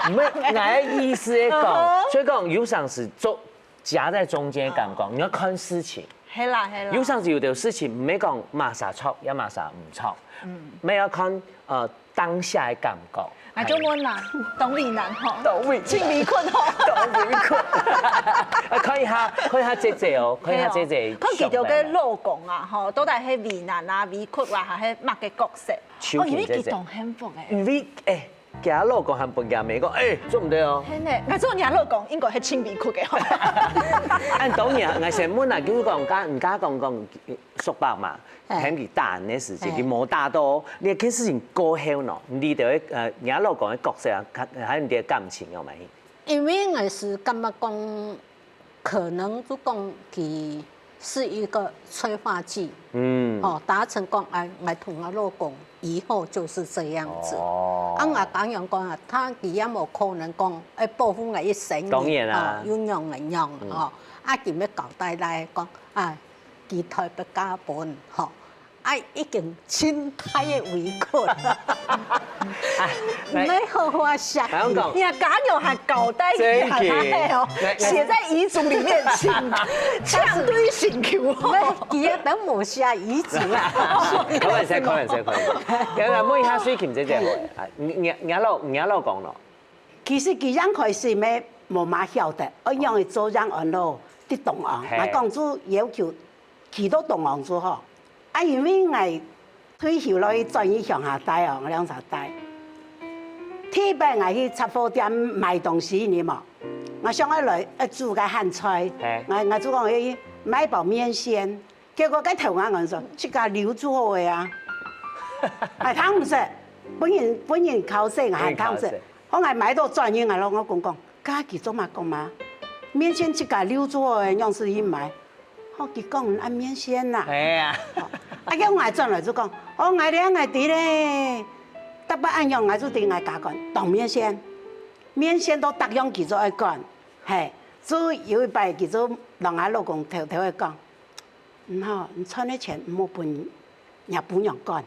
毋係，𠊎个意思係講，所以講有常時做夾在中間个感覺，你要看事情。 係啦係啦。有常時有兜事情毋係講麼儕著也麼儕毋著，嗯，乜要看呃當下个感覺。那就問啦，當為難吼，當為盡委屈吼，當委屈。啊，看一下，看一下姐姐哦，看一下姐姐。看佢兜个老公啊，吼，到底係為難啊、委屈啊，還係麼个角色？哦，因為佢當幸福誒。因為誒。 佢老公還分佢妹講，哎，做毋得哦。係呢，𠊎做若老公應該係盡委屈个吼。恁當然，𠊎先問啊，就是講，家，你家講講叔伯嘛，喊佢打你个時節，佢無打到，你這件事情過後喏，你兜个呃，若老公个角色啊，還有你兜个感情有無？因為𠊎係感覺講，可能就講佢是一個催化劑，嗯，哦，達成講，哎，𠊎同𠊎老公以後就是這樣子。哦，啊，𠊎剛剛講啊，他佢也無可能講，哎，保護𠊎一生，當然啊，哦，又仰仔仰，嗯，哦，啊，佢乜交代來講，啊，佢台北嫁分，吼，啊，已經盡大个委屈。哎，毋係好好寫，哎，我講，你看家娘還交代你，真的，還好哦，來，來，寫在遺囑裡面，請，請對請求。毋係，佢也等無寫遺囑啊。開玩笑，開玩笑，開玩笑。來，來，問一下水琴姐姐好了，啊，你，你，你老，你老公咯？其實佢一開始乜無麼曉得，愛仰仔做樣安到在東岸，嘿，𠊎講就要求去到東岸就好。啊，因為𠊎退休了，轉去鄉下戴哦，𠊎兩儕戴。第一擺𠊎去雜貨店買東西呢嘛，𠊎想愛來愛煮个鹹菜，嘿，𠊎，𠊎就講，哎，買包麵線。 結果該頭家講說，自家溜就好个啊。𠊎聽毋識，分人，分人敲死，𠊎還聽毋識。分人敲死。後來買到轉去，𠊎摎𠊎公講，該佢做麼講嘛？麵線自家溜就好个，仰式去買？哦，佢講恁麵線吶。哎呀。啊，叫𠊎轉來就講，哦，𠊎這𠊎知咧，逐擺恁樣，𠊎就對𠊎家講，當麵線，麵線都逐樣佢就愛管，嘿，就有一擺佢就摎𠊎老公偷偷个講， 嗯吼，你賺个錢毋好分若餔娘管。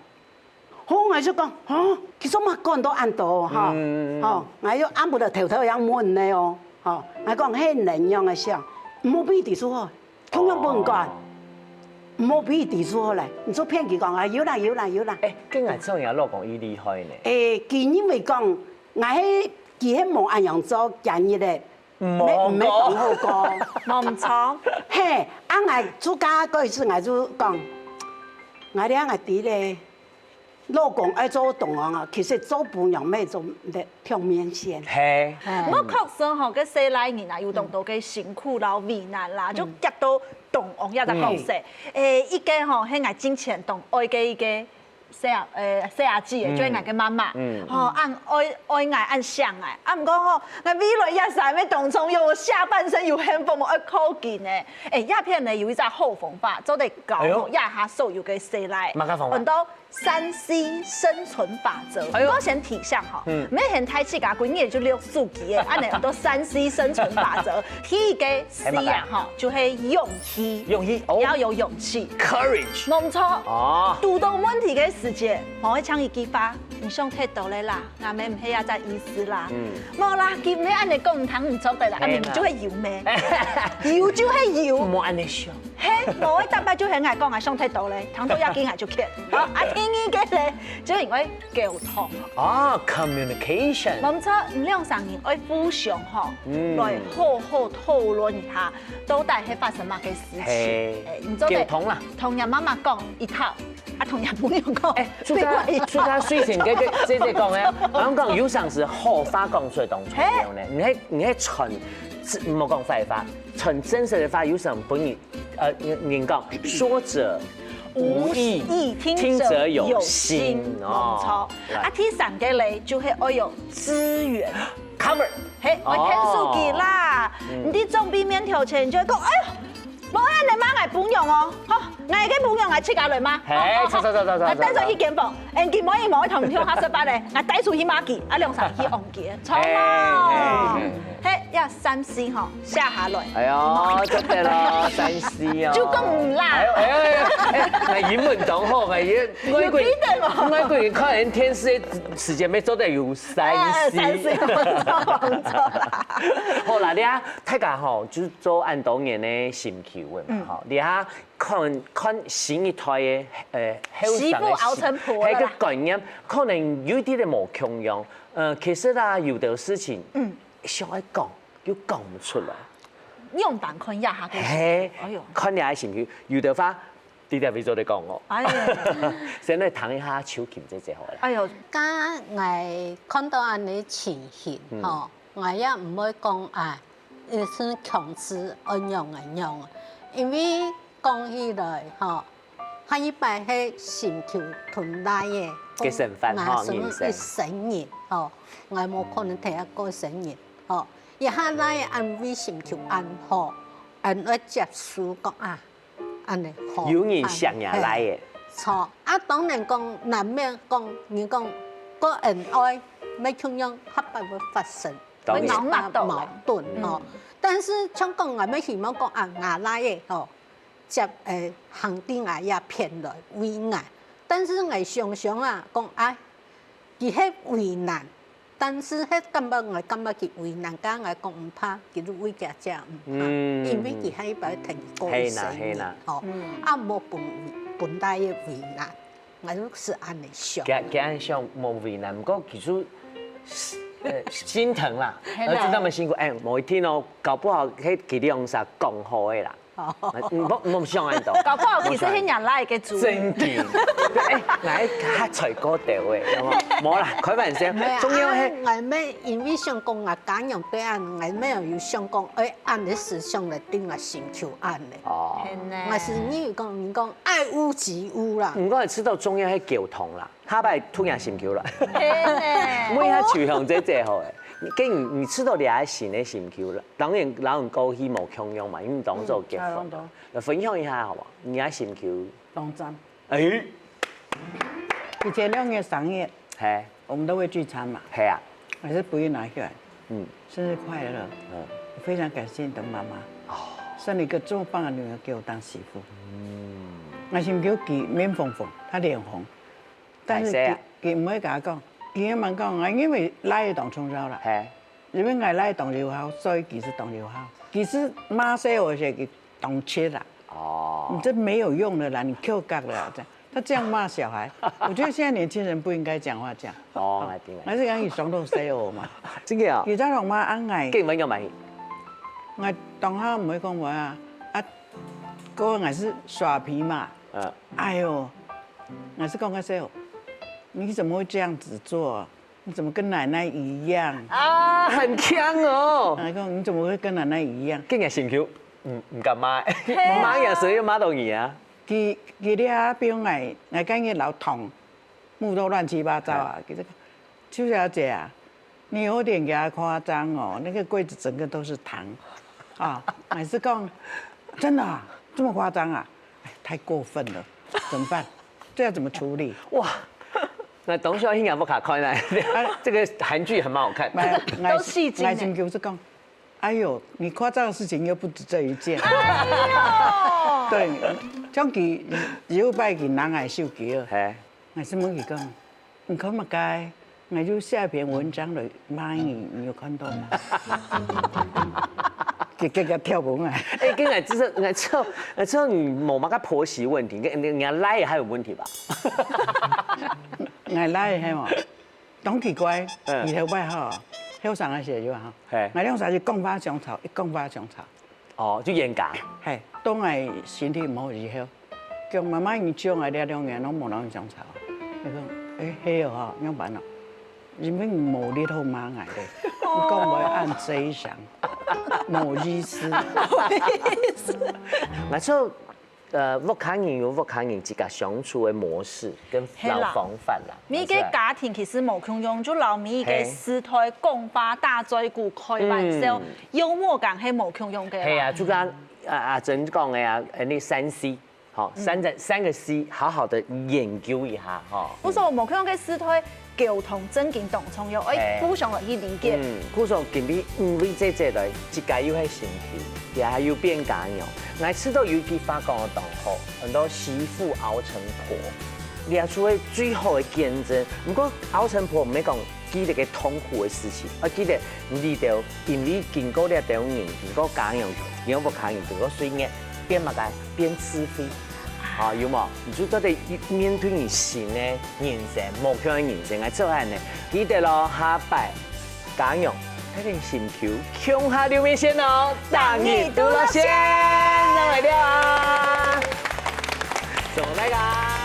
好，𠊎就講，吼，佢做麼管到恁多吼？嗯，嗯，嗯。吼，𠊎就暗晡頭偷偷樣問呢哦，吼，𠊎講，嘿，恁樣个想，毋好分佢知就好，共樣分管，哦，毋好分佢知就好咧，你就騙佢講啊，有啦有啦有啦。哎，該𠊎想若老公已厲害呢。哎，佢認為講，𠊎係，佢係無恁樣做，今日咧， 毋好講。毋係，毋係講好講。無毋著。嘿，啊，𠊎自家該一次，𠊎就講，𠊎這𠊎知咧，老公愛做東岸啊，其實做餔娘乜做得暢麵線。嘿。毋過確實吼，該細倈人啊，有當多个辛苦摎為難啦，就夾到東岸也在好勢。嗯。誒，一個吼，係𠊎進前當愛个一個 細阿，呃，細阿姊，嗯。就係𠊎个媽媽，嗯。吼，恁愛，愛𠊎，恁惜𠊎。啊，毋過吼，𠊎未來這儕乜當重要，我下半生有幸福無愛靠近呢。誒，這片呢有一隻好方法，做得教，哎喲。吼，這下所有个細倈。麼个方法？安到三C生存法則。哎喲。毋過先提醒吼，嗯。毋好嫌大自家歸日就摎手機仔，恁呢安到三C生存法則。第一個 C啊，係麼个啊？吼，就係勇氣。勇氣，哦。要有勇氣。Courage。無錯。哦。堵到問題个時節，莫會講一句話，你想忒多了啦，𠊎乜毋係這隻意思啦。嗯。無啦，佢毋係恁呢講，你聽毋著个啦，啊，係啦。明明就係有咩。有就係有。莫恁呢想。嘿，無會逐擺就喊𠊎講，𠊎想忒多了，聽到這句𠊎就譴。好，啊，第二個咧，就係因為溝通。哦，communication。無錯，你兩儕人愛互相吼，嗯。來好好討論一下， 到底係發生麼个事情？嘿，誒，你做得溝通啦。同若媽媽講一套，啊，同若餔娘講，誒，自家，另外一套。自家水情个，个，姐姐講个，𠊎講有成時好話講出來當重要呢。嘿。你係，你係傳，毋好講壞話，傳真實个話，有成分你，呃，人，人講，說者無意，無意，聽者有心，聽者有心，哦。無錯。來。啊，第三個咧，就係愛有資源。Cover。 嘿，𠊎𢯭手佢啦。哦。嗯。你在長輩面頭前就會講，哎喲，無恁呢罵𠊎餔娘哦，吼，𠊎个餔娘𠊎自家來罵。嘿，著，著，著，著，著，𠊎帶佢去間房，誒，佢無閒無愛同你共下食飯咧，𠊎帶出去罵佢，啊，兩儕去戇佢，著無？嘿，嘿，嘿。嘿，這三C吼，寫下來。哎喲，做得咯，三C哦。就講毋啦。哎喲，哎喲，哎喲，哎，英文當好，哎，外國，有記得無？外國人看人電視个時間，乜做得有三C。哎，三C，無錯，無錯啦。好啦，你啊，大家吼，就做恁多年个心臼个嘛，嗯。吼，你啊，看，看新一代个，呃，後生个，媳婦熬成婆了啦。那個觀念，可能有一點點無共樣。呃，其實啊，有的事情，嗯。想愛講，又講毋出來。樣般看一下个。嘿，哎喲。看你个心臼，有的話， 你在位做得講哦。哎呀。先來談一下秋琴姐姐好了。哎喲，該𠊎看到恁呢情形，嗯。吼，𠊎也毋會講，哎，一定強制愛仰仔仰啊。因為講起來，吼，下一擺係心臼同倈仔个，个身份，吼，𠊎係一生人，人生。吼，𠊎無可能替佢過生日，吼。這下倈仔恁為心臼恁好，恁愛接受講啊，恁呢好。有人惜若倈仔。著，啊，當然講難免講，你講个恩愛，愛共樣合法會發生，當然。會鬧矛盾吼。但是像講，𠊎乜希望講啊，吾倈仔吼，接，欸，行在𠊎這片來為𠊎。但是𠊎想想啊，講，唉，佢係為難，但是係感覺𠊎感覺佢為難，該𠊎講毋怕，佢就為姐姐毋怕，因為佢下擺跈過一生人吼，啊，無分為，分大个為難，𠊎就係恁呢想。佢，佢恁想無為難，毋過其實，呃，心疼啦，兒子那麼辛苦，欸，某一天哦，搞不好係佢兩儕講好个啦。 毋好，毋好想恁多。搞不好其實係若倈仔个主意。真的。欸，來較菜高調个，有無？無啦，開玩笑。重要係，𠊎乜因為想講啊，家娘對恁，𠊎乜有想講，欸，恁个思想來定啊，心臼恁呢。哦。𠊎係認為講，你講愛屋及烏啦。毋過知道重要係溝通啦。 下擺突然心臼啦。問一下秋香姐姐好欸，既然你知道這个新个心臼啦，當然老人過去無共樣嘛，因為當初結婚，來分享一下好無？你个心臼。當讚。欸，以前兩月三月，嘿，我們都會聚餐嘛，嘿啊，還是不願拿下來。嗯，生日快樂，嗯，我非常感謝你的媽媽，哦，生了一個這麼棒的女兒給我當媳婦。嗯，那心臼佢面紅紅，她臉紅。 但是佢，佢毋會甲我講，佢也蠻講，啊，因為倈仔當重要啦。嘿，因為𠊎倈仔當有孝，所以佢係當有孝。佢係罵細我時，佢當氣啦。哦，你這沒有用的啦，你Q角了啦，這樣。他這樣罵小孩，我覺得現在年輕人不應該講話這樣。哦，來聽，還是講你傷到細我嘛。真个啊，佢在講罵恁𠊎，根本就買。𠊎當下毋會講話啊，啊，哥，𠊎係耍皮嘛。嗯，哎喲， 𠊎係講个時候，你怎麼會這樣子做？你怎麼跟奶奶一樣？啊，很嗆哦。𠊎講你怎麼會跟奶奶一樣？跟人家心臼，嗯，毋敢罵，罵人家所以罵到你啊。佢，佢這下比𠊎，𠊎跟佢老痛，目都亂七八糟啊。佢就講，邱小姐啊， 你有點給他誇張哦，那個櫃子整個都是糖，啊，還是講，真的啊，這麼誇張啊？哎，太過分了，怎麼辦？這要怎麼處理？哇，那董小英也不卡開呢，這個韓劇還蠻好看。都戲精欸。𠊎心臼係講，哎喲，你誇張的事情又不止這一件。哎喲，對，像佢有擺佢拿𠊎手機，嘿，𠊎先問佢講， 你看麼个？𠊎就寫一篇文章來罵你，你有看到嗎？佢，佢，佢跳舞啊！哎，跟你講，就是，𠊎知，𠊎知，𠊎知你無麼个婆媳問題，你，你，你倈仔還有問題吧？𠊎倈仔係無？當奇怪，嗯，以後擺吼，後生个時候就吼，嘿，𠊎兩儕就講話相吵，一講話相吵。 哦，就冤家。嘿，當𠊎身體毋好以後，講媽媽，你知𠊎這兩年攏無摎你相吵。佢講，欸，係哦吼，仰般哦？因為你無力好罵𠊎咧，你講話恁細聲，無意思。無意思。𠊎就 呃，屋下人有屋下人自家相處个模式跟，係啦，老方法啦。每一個家庭其實無共樣，就摎每一個時代講話、打嘴鼓、開玩笑，嗯，幽默感係無共樣个啦。係啊，就像阿，阿珍講个啊，呃，那三C，好，三個，三個C，好好的研究一下哈。𠊎想無共樣个時代 溝通正經當重要，愛互相來去理解。嗯，故所今晡日五位姐姐來，一家又係心臼，也還有變家娘。𠊎試著有一句話講得當好，安到媳婦熬成婆，這就係最好个見證。毋過熬成婆毋係講記得个痛苦个事情，愛記得你兜因為經過這兜人，經過家娘，經過屋下人，經過歲月，變麼个？變智慧。 啊，有無？你就做得面對你新个人生，無共樣个人生，愛做恁呢。記得咯，下擺家娘，帶等心臼，共下溜麵線哦，逐日都落線，來了啊！送大家。